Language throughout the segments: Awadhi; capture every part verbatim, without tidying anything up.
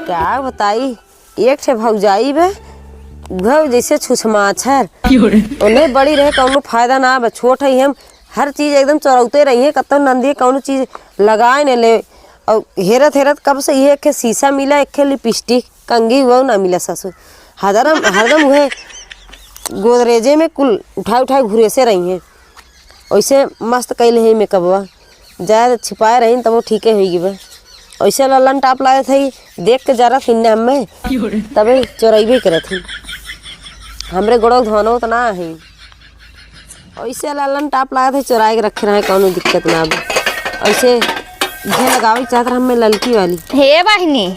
का बताई, एक ठे भौजाई बा, उहउ जइसे छुछमाछर। क्यों रे? ओने बड़ी रहे कउनो फायदा ना बा, छोट हई हम, हर चीज एकदम चोरौते रही है, कतौ नंदिये कउनो चीज लगाए न ले। अउ हेरत हेरत कब से इहे एक ठे शीशा मिला, एक ठे लिपस्टिक, कंघी उहउ ना मिला ससुर। हरदम, हरदम उहे गोदरेजे में कुल उठाए उठाए घुरेसे रही हैं। ओइसे मस्त कइले है मेकअपवा। जाए छिपाए रही तबो ठीके होई गिबे। ओइसे ललन टाप लाए थे, देख के जरा फिन्ने हमें, तबे चोरइबे करत ही। हमरे गोड़ो धोनो त ना है। ओइसे ललन टाप लाए थे, चोराए के रखे रहे, कउनो दिक्कत ना बा। ओइसे इहे लगावे के चाहत रहे हमें ललकी वाली। हे बहिनी,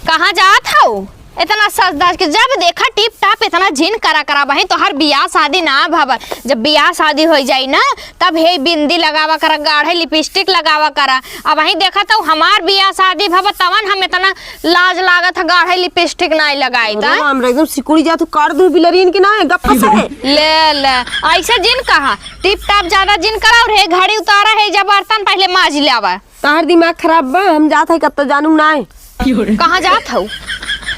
कहाँ जात हऊ? इतना सज धज के जब देखा टिप टाप इतना झिन करा करा बहिन, तोहार बियाह शादी ना भवा। जब बियाह शादी होइ जाई ना, तब हे बिंदी लगावा करा, गाढ़े लिपस्टिक लगावा करा। अबहीं देखा तो हमार बियाह शादी भवा, तवन हम इतना लाज लागत है, गाढ़े लिपस्टिक नाई लगाई अरे त। राम रे, एकदम सिकुड़ी जा, तू काट दू बिलरीन के ना, गप्पा से। ले ले, अइसे जिन कहा, टिप टाप ज्यादा जिन करा, अउर हे घड़ी उतारा है, जब बर्तन पहिले माज लावा। तहार दिमाग खराब बा, हम जात हई कत्तो जानू नाय। कहाँ जात हऊ?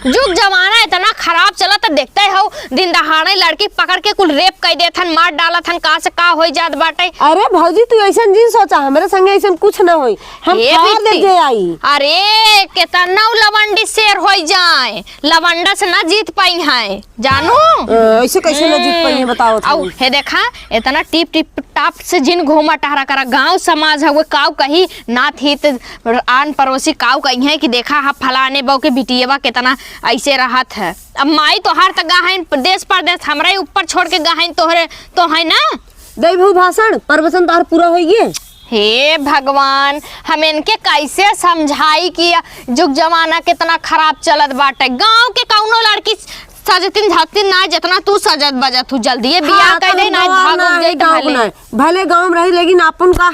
जुग जमाना इतना खराब चलत, देखते हऊ, दिन दहाड़े लड़की पकड़ के कुल रेप कइ देत हन, मार डालत हन, कहाँ से का होइ जात बाटे। अरे भौजी, तू अइसन जिन सोचा, हमरे संगे अइसन कुछ न होई, हम ए फाड़ दे बिट्टी। जे आई। अरे, केतना उ लवंडी शेर होइ जाए, लवंडा से ना जीत पाई है। जानू? अ, अइसे कइसे न जीत पाई है, बताओ अउ तुम। हे देखा, इतना टिप टिप टाप से जिन घूमा टहरा करा, गाँव समाज हवे, काऊ कही, नात हित, आन पड़ोसी काऊ कही है कि देखा हा फलाने बहू के बिटियवा केतना अइसे रहत है। अब माई तोहार त गहन देश परदेश, हमरा ही ऊपर छोड़ के गहन तोहरे, तो है ना? दई भू भाषण, प्रवचन तोहार पूरा होइ गए। हे भगवान, हम इनके कइसे समझाई कि जुग जमाना केतना खराब चलत बाटे। गाँव के कउनो लड़की सजतिन धजतिन ना, जेतना तू सजत बजत हू। जल्दी ये बियाह हाँ, कइ दे, ना भाग ना, उग जाई गाँव त भले। ना। भले गाँव में रही, लेकिन आपन का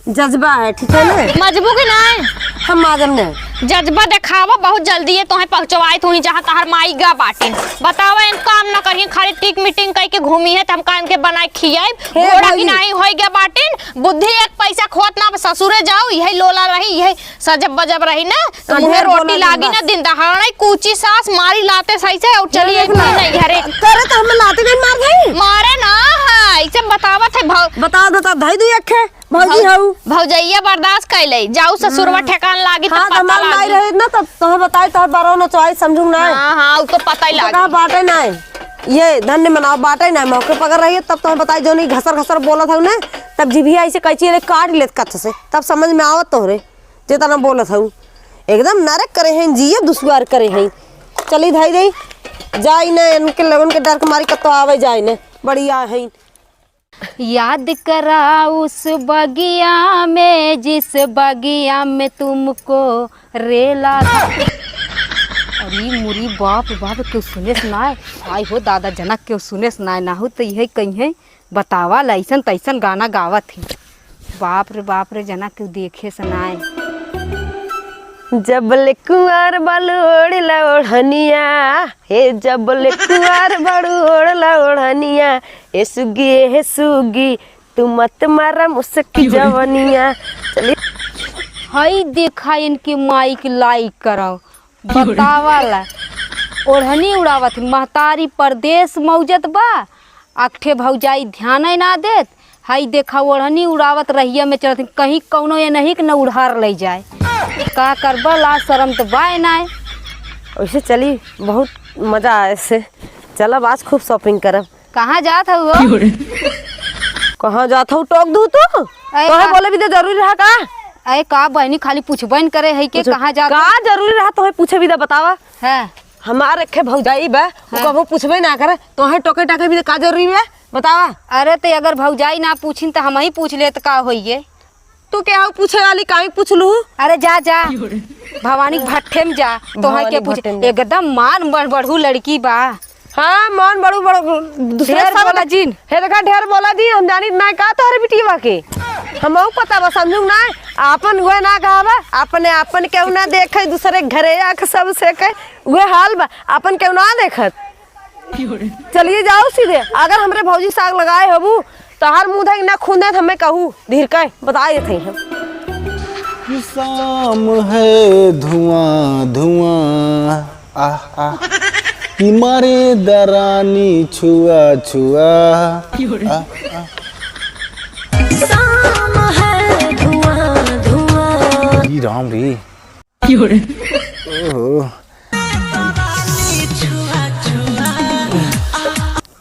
जज्बा है, ठीक है ना? मजबू कि ना? हम माजम ने। जज्बा देखावा बहुत जल्दी है, तोहे पहुँचवाई तू ही जहाँ तहार माई गा बाटे। बतावा, इन काम ना करिए, खाली टिक मीटिंग कइ के घूमी है, त हम का इनके बनाए खियाई? हे घोड़ा की भाई। नाई होइ गया बाटिन, बुद्धि एक पैसा खोत ना, ससुरे जाओ, यही लोला रही, यही सजब बजब रही ना, तो आ, मुँहे ढेर रोटी बोला लागी ना, बस। दिन दहाड़े कूची सास मारी लाते सही से, और चली देख ला। नहीं घरे। करे तो हमें लाते नहीं मार भाई। मारे ना है, इसे बतावत है भाव। बता, बता, धई दू एक है, भौजी भौ-, हऊ। भौजैया बर्दाश्त कैले, जाऊ ससुरवा हम्म। ठेकान लागी, तब हाँ, पता हमार माई लागी। रहे ना, तब तोहे बताई, तोहर बरो न चोई समझू ना। हाँ, हाँ, उ तो पता ही तो लागी। कहा बाटे ना, ये धन्य मनाओ बाटे ना, मौके पर अगर रहिए, तब तोहे बताई, जो नहीं घसर घसर बोलत हऊ ना, तब जिभिया ऐसे कैची ले काट लेत कच्छ से, तब समझ में आवत तोहरे। जेतना बोलत हऊ, एकदम नरक करे हैं, जियब दुश्वार करे हैं। चली धाई दे, जाई न, इनके लोगन के डर के मारी कतो आवे जाई न, बढ़िया हैं। याद करा उस बगिया में, जिस बगिया में तुमको रेला था। अरे मुरी बाप, बाप, क्यों सुनेस नाय? आय हो दादा, जनक क्यों सुनेस नाय? नाहू तो यही कहीं है। बतावा, लइसन तइसन गाना गावत ही। बाप रे बाप रे, जना केहू देखे से नाय। जब ले कुंवार बालू ओढ़ला ओढ़निया, हे जब ले कुंवार बालू ओढ़ला ओढ़निया, ए सुगी, ए सुगी, तू मत मारा मुसकी जवनिया। चली। हई देखा इनके माई के लाइक कराओ। बतावल, ओढ़नी उड़ावत, महतारी परदेस मौजत बा, अकठे भौजाई ध्यान ना देत, हई देखा ओढ़नी उड़ावत रहिया में चलत, कहीं कौनो ये नहीं कि न उड़ार ले जाए। का करबा, लाज शरम त बाय नाय। वैसे चली, बहुत मजा आए से। चलब आज खूब shopping करब। कहाँ जात हऊ हो? कहाँ जात हऊ, टोक दू तू? अरे तोहे का? बोले भी तो जरूरी रहा का? अरे का बहनी, खाली पूछबे न करे है के कुछ कहाँ जात का हऊ? जरूरी रहा तोहे पूछे भी तो बतावा। हाँ। हमार एक भौजाई बा, वो हाँ। कबो पूछबे ना करे, तोहे टोके टाके भी तो का जरूरी बा? बतावा। अरे तो अगर भौजाई ना पूछिन तो हम ही पूछ लेत का होइए? तू क्या हो पूछे वाली, काहे पूछ लू? अरे जा, जा। भवानी के भट्ठे में जा, तोहे भवानी के पूछ। भट्ठे में जा। एकदम मान बढ़ बढ़ू लड़की बा। हाँ, मान बढ़ू बढ़ू, दूसरे ढेर सब बोला देख-, जिन। हे देखा, ढेर बोला जिन, हम जानी ना का तोहरे बिटिया के। हमहू पता बा, समझू ना, आपन उहे ना कहावा, अपने आपन केहू ना देखे, दूसरे घरे आके सब से कहे, उहे हाल बा, आपन केहू ना देखत। चलिए जाओ सीधे। अगर हमरे भौजी साग लगाए होबू, तो हर मुंह धइके ना खून देत हमें कहू, धीर के बता देत हई हम। शाम है धुआं धुआं, आह, आह। कि मारे दरानी छुआ छुआ, आह, आह। शाम है धुआं धुआं। अरे राम रे। ओहो।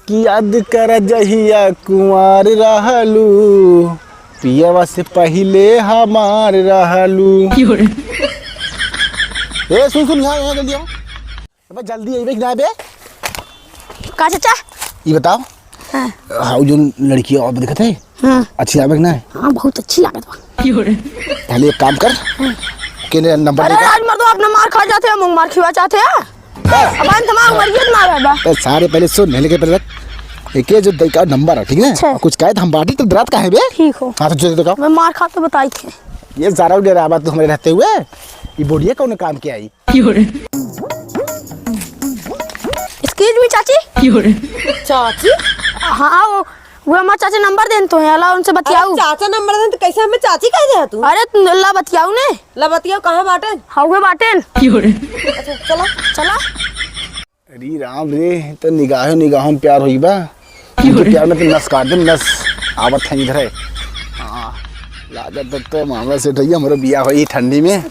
कि याद कर जहिया कुंवार रहलू, पियवा से पहिले हमार रहलू। ए, सुन, सुन, यहाँ, यहाँ जल्दी आओ। अबे जल्दी अइबे कि ना बे? का चाचा? ई बताओ। हाँ। हाउ जोन लड़की अब दिखत है? हाँ। अच्छी आवे कि ना? हाँ, बहुत अच्छी लागत बा। पहले एक काम कर, हाँ। के ने नंबर अरे दे। राज मर्दो, अपना मार खा जाते हैं, मुंह मार खिवा जाते हैं। अब अंत में उमरियत ना रहे बा। ए, सारे पहले सुन, लेके पहले रख। एके जो दई का नंबर है, ठीक है? अच्छा। और कुछ कहे तो हम बाटी तो डरात का है बे? ठीक हो। हाँ, तो जो दे दो। मैं मार खा के बताई थे। ये सारा उड़े रहा बात तो हमारे रहते हुए, ये बोलिए कौन काम के आई? Excuse me, चाची। चाची? हाँ, वो, वो हमार चाचा नंबर देन तो है, अला उनसे अरे बतियाऊ। चाचा नंबर देन तो कैसे हमें चाची कह दे तू? अरे, ला बतियाऊ ने। ला बतियाऊ, कहाँ बाटेन? हाँ, उहे बाटेन। अच्छा, चला। चला। अरे राम रे, तो निगाहों निगाहों में प्यार होई बा। उनके प्यार में तो नस काट दे, नस। आवत है इधर है। हाँ, लागत तो, तो मामला सेट होई, हमरो बियाह होई ठंडी में।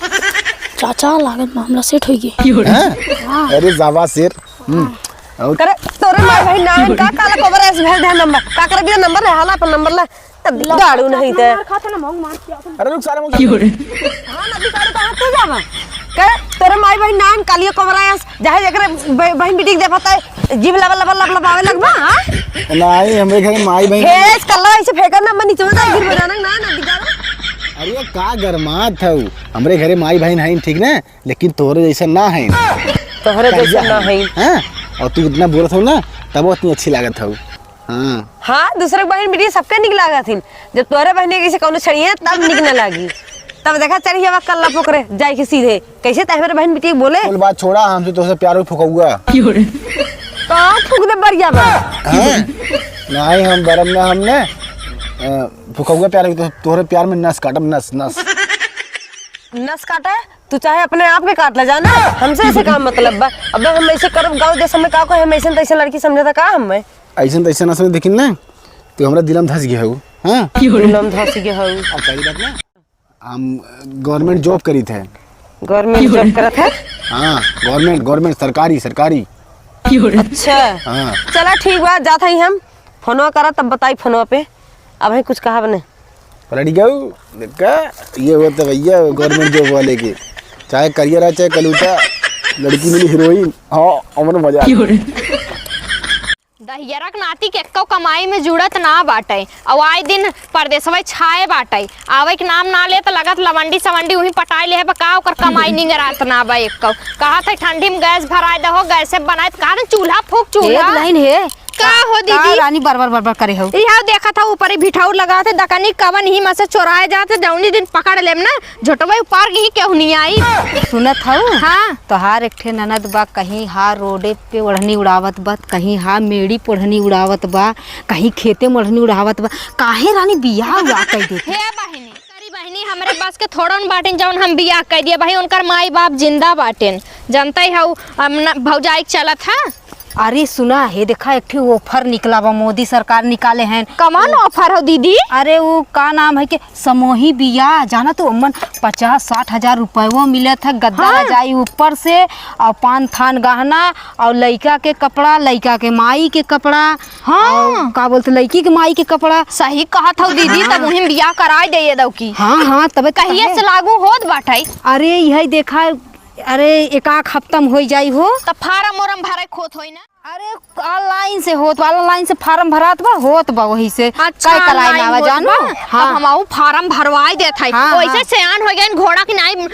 चाचा, लागत मामला सेट होई गई। हाँ? हाँ। अरे जावा शेर। हम्म। और करे, तोरे माई बहिन नान का काला कोबरा ऐसे भेज दे नंबर। का करे बिना नंबर ले, हाला पर नंबर ले। गाड़ू नहीं ते। मार खात ना, मौंग मार के अपन। अरे रुक सारे मौंग। हाँ ना, बिगाड़ू कहाँ तू जावा? करे, तोरे माई बहिन नान कालियो कोबरा ऐसे, चाहे जेकरे ब-, बहिन बिटिक दे पता है, जीभ लबा लबा लब लबावे लगबा, हाँ? नहीं, हमरे घर माई बहिन। हे, इस कल्ला ऐसे फेंकर ना, मैं नीचे में जाए गिर बजाना ना, ना बिगाड़ू। अरे का गरमात हऊ? हमरे घरे माई बहिन है, ठीक ना? लेकिन तोहरे जैसन ना है। तोहरे जैसन ना है। हाँ? और तू इतना बोलत हो ना, तब उतनी अच्छी लागत हो। हाँ। हाँ, दूसरे के बहन बेटी सबके निक लागत हिन। जब तोहरे बहन के से कौनो छड़िए, तब निक न लागी। तब देखा चढ़ी हवा कल्ला पोकरे, जाए के सीधे। कैसे तहमेर बहन बेटी बोले? कुल बात छोड़ा, हमसे तोहसे प्यार हो फुकौआ। कहाँ फूक दे बरिया बा? हाँ? नहीं, हम बरम ना हमने, अ, फुकौआ प्यार हो, तो तोहरे प्यार में नस काटम, नस, नस। नस काटे? तू चाहे अपने आप के काट ले जाना, हमसे ऐसे का मतलब बा? अबे हम ऐसे करब, गाँव देश में का कोई हम ऐसे तैसे लड़की समझे था का हमें? ऐसे तैसे ना समझ, देखिन ना, तू हमरा दिलम धस गया हो, हाँ? दिलम धस गया हो। अब पहली बात ना, हम government job करी थे। Government job करत है? हाँ, government, government, सरकारी, सरकारी। अच्छा। हाँ। चला ठीक बा, जात हई हम, फोनवा करा तब बताई फोनवा पे, अब है कुछ कहा बने। पलट गऊ, देखा, ये होत भैया government job वाले के, चाहे करिया रहा, चाहे कलूटा, लड़की मिली हीरोइन। हाँ, अमन मजा आ गया। दहियरा के नाती के एक्को कमाई में जुड़त ना बाटे, अउ आए दिन परदेसवे छाए बाटे, आवे के नाम ना ले त लगत लवंडी सवंडी उहीं पटाए ले है, बा का ओकर कमाई निंगरात ना बा एक्को। कहत है ठंडी में गैस भराए दहो, गैसे बनाए, त कहा चूल्हा फूक, हे चूल्हा। दुल्हन हे, का हो का दीदी? रानी बरबर बरबर करे हो? इहाव देखत हो ऊपर ही भिठाऊ लगात है, दकनी कवन ही में से चोराए जात है, जौनी दिन पकड़ लेम ना, झोटवे उपार के ही केहू नहीं आई। सुनत हऊ? हाँ। तोहार एक ठे ननद बा, कहीं हा रोडे पे ओढ़नी उड़ावत बा, कहीं हा मेड़ी पे ओढ़नी उड़ावत बा, कहीं खेते में ओढ़नी उड़ावत बा। काहे रानी बियाह उआह कइ देत? हे बहिनी, करी बहिनी, हमरे बस के थोड़न बाटिन जौन हम बियाह कइ दिया। बहिनी, उनकर माई बाप जिंदा बाटिन, जनतै हऊ, हम न, भौजाई के चलत है। अरे सुना, हे देखा, एक ठे offer निकला बा, मोदी सरकार निकाले हैं। कमान offer हो दीदी? अरे उ का नाम है के समूही बियाह, जाना तू, ओमन पचास साठ हजार रुपयो मिलत है, गद्दा हाँ। रजाई ऊपर से, और पान थान गहना, और लइका के कपड़ा, लइका के माई के कपड़ा, हाँ। और का बोलते, लइकी के माई के कपड़ा। सही कहत हो दीदी, हाँ। तब उहिन बियाह कराए दे दऊ की। हाँ, हाँ, तबे तो कहिए कहे। से लागू होत बाटे? अरे यही देखा, अरे, एक आध हफ्ता में होई जाई हो। त फार्म ओरम भरे खोत होई ना? अरे, online से होत बा, online से फार्म भरात बा, होत बा वही से। अच्छा, काहे कराए online ना बा, होत जानू? बा? हाँ। अब हम आऊ फार्म भरवाई देत हई। हाँ, वैसे हाँ। सयान हो गए, घोड़ा की नाई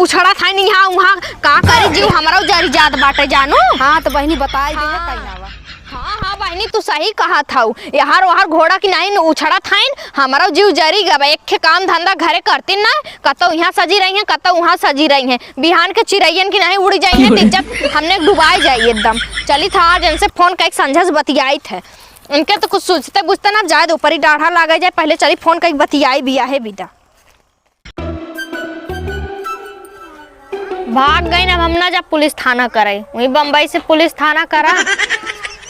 उछड़त है, नहीं, हाँ, वहाँ का करे जीव, हमरो जरी जात बाटे, जानू? हाँ, तो बहिनी बताई दे, हाँ। काहे ना बा। हाँ, हाँ, बहिनी, तू सही कहत हऊ। यहाँ ओहर घोड़ा की नाई उछड़त हईन, हमरो जीव जरी गबा। एक ठे काम धंधा घरे करतीन ना, कतौ यहाँ सजी रही हैं, कतौ वहाँ सजी रही हैं। बिहान के चिरैयन की नाई उड़ जाई हैं, तो इज्जत हमने डुबाई जाई एकदम। चली था, आज इनसे फोन कइके संझा से बतियाई थे। इनके तो कुछ सूझते बुझते ना, जाए दे ऊपरी डाढ़ा लागे जाए, पहले चली फोन कइके बतियाई बियाहे बिदा। भाग गइन, अब हम ना जा पुलिस थाना करे, वहीं बम्बई से पुलिस थाना करा।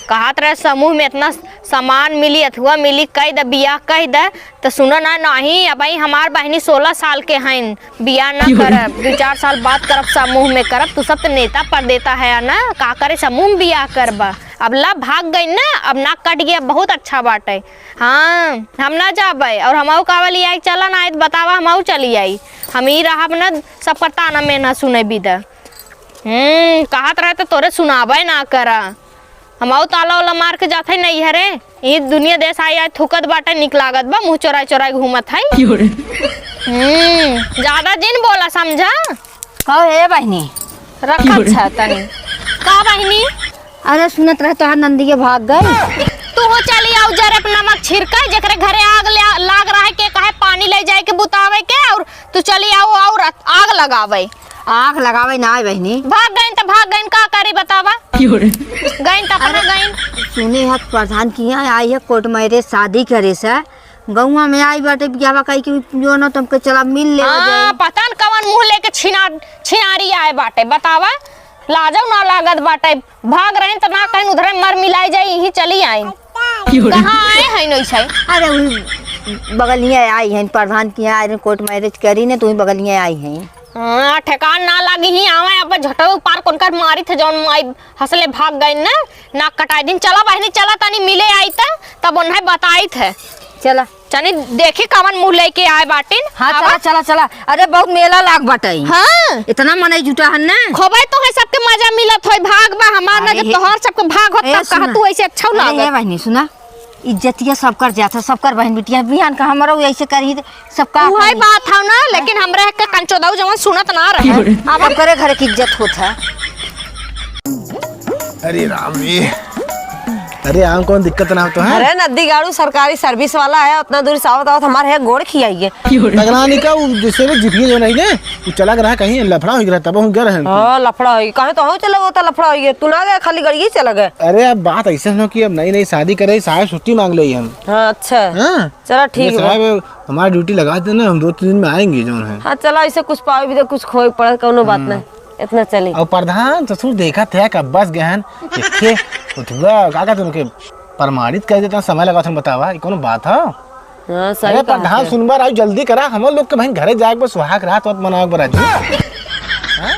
कहत रहे समूह में इतना सामान मिली, अथुआ मिली, कह दे बियाह कह दे, त सुनो ना, नाहीं, अबहीं हमार बहिनी सोलह साल के हइन, बियाह ना करब, दू चार साल बाद करब, समूह में करब। तू सब त नेता पर देता है ना, का करे समूह में बियाह करबा? अब ला भाग गइन ना, अब नाक कट गया, बहुत अच्छा बाटे। हाँ, हम ना जाबे, और हमहू कहवा लियाई, चला ना, आइत बतावा, हमहू चली आई। हम ही रहब ना, सबकर ताना मेना सुने बिदा। हम्म, कहत रहे त तोरे सुनाबे ना करा। हमहू ताला वाला मार के जात है नैहरे। ई दुनिया देश आई, आई थूकत बाटे, निक लागत बा, मुँह चोराई चोराई घूमत है। क्यों रे? हम्म, ज्यादा जिन बोला, समझा? कहो हे बहिनी। रखत क्यों रे? छ तनी। का बहिनी? अरे सुनत रहे तोहार नंदिया भाग गई। तू हो चली आउ जरे पे नमक छिड़के, जेकरे घरे आग ले, लाग रहा है के कहे पानी ले जाए के बुतावे के, और तू चली आउ और आग लगावे। आग लगावे ना आए बहिनी। भाग गइन त भाग गइन, का करी बतावा? क्यों रे? गइन त अपना अरे, गइन। सुने है प्रधान की यहाँ आई है कोर्ट मैरिज शादी करे से, गौवा में आई बाटे बियाहवा कही कि जो ना तुमके चला मिल ले हाँ, जाए। पता न कवन मुँह लेके छिना-, छिनारी आए बाटे, बतावा, लाजो ना लागत बाटे। भाग रहे त ना कहीं उधरे मर मिलाई जाए, यहीं चली आई। क्यों रे? कहाँ आए हैं नैसे? अरे वही बगलिया आई हैं, प्रधान की यहाँ आई हैं, कोर्ट मैरिज करी ने तो वही बगलिया आई हैं। हाँ, ठेकान ना लागी ही आवे, अब झटवे पार कोनकर मारी थे जौन माई हंसले भाग गइन ना, नाक कटाई दिन। चला बहिनी, चला तनी मिले आई त, तब उन्हें बताई थे। चला। चनी देखी कवन मुँह लेके आए बाटिन। हाँ, आवा। चला, चला, चला। अरे बहुत मेला लाग बाटे। हाँ। इतना मनई जुटा है ना। खोबे तो है सबके मजा मिलत होई, भाग बा हमार ना, अरे जब हे। तोहर सबके भाग होत ए, तब कहा सुना। तू ऐसे अच्छा अरे लागत। हे बहिनी सुना, इज्जतिया सबकर जात है, सबकर बहिन बिटिया बिहान का हमरो ऐसे करही त सबका उहे करी। बात हौ ना, लेकिन हमरे के कंचोदऊ जवन सुनत ना रहे। अब सबकरे घरे की इज्जत होत है। अरे राम रे। अरे आम कौन दिक्कत ना हो तो है? अरे नद्दी गाड़ू सरकारी सर्विस वाला है, उतना दूर से आवत आवत हमारे है गोड़ खियाइए। तगरानी का उ जैसे भी जितिए जो नहीं गए, उ चला गया कहीं लफड़ा हो गया तब हम गए रहन। हाँ लफड़ा हो गया, कहे तो हम चला गया था लफड़ा हो गया, तू ना गया खाली गड़िए चला गया। अरे अब बात ऐसे हो कि अब नई नई शादी करे साहब छुट्टी मांग ले हम। हाँ अच्छा। हाँ। चला ठीक ये बा। साहब हमारी ड्यूटी लगा देना, हम दो तीन दिन में आएंगे जो है। हाँ चला ऐसे कुछ पावे भी तो कुछ खोए पड़े, कौनो बात हम्म। नहीं। इतना चली। और प्रधान ससुर देखा थे कब बस गहन, एके उठुआ का कहते उनके प्रमाणित कर देता समय लगा तुम बतावा, ये कौन बात है? हाँ, सही अरे कहा प्रधान थे। सुनबा राजू जल्दी करा, हम लोग के बहन घरे जाए के बस सुहाग रात मत मनावे के बा राजू। हाँ?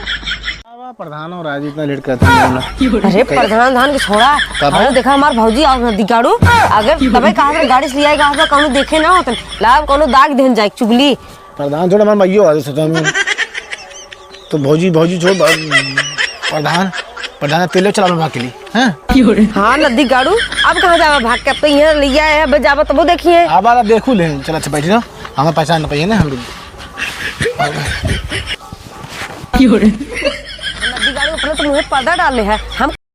आवा प्रधान और राजू इतना लेट करते हैं ना। अरे प्रधान धान के छोड़ा, कब अरे है? देखा हमार भौजी और नदी गाड़ू, अगर तबे कहा था गाड़ी से ले आएगा, कौनो देखे ना होतन, लाभ कौनो दाग देन जाए चुगली। प्रधान छोड़, हमार माइयो आ रही सोचा में। तो भौजी, भौजी छोड़, ब-, प्रधान, प्रधान तेल चला भाग के लिए, हैं? हाँ, नदी गाड़ू, अब कहाँ जावा भाग के? अब तो यहाँ ले आए हैं, अब जावा तबो देखिए। अब आ देखू ले, चला अच्छा बैठी रहो, हमें पहचान न पाइए ना हम लोग। नदी गाड़ू अपने तो मुँह पर्दा डाले है, हम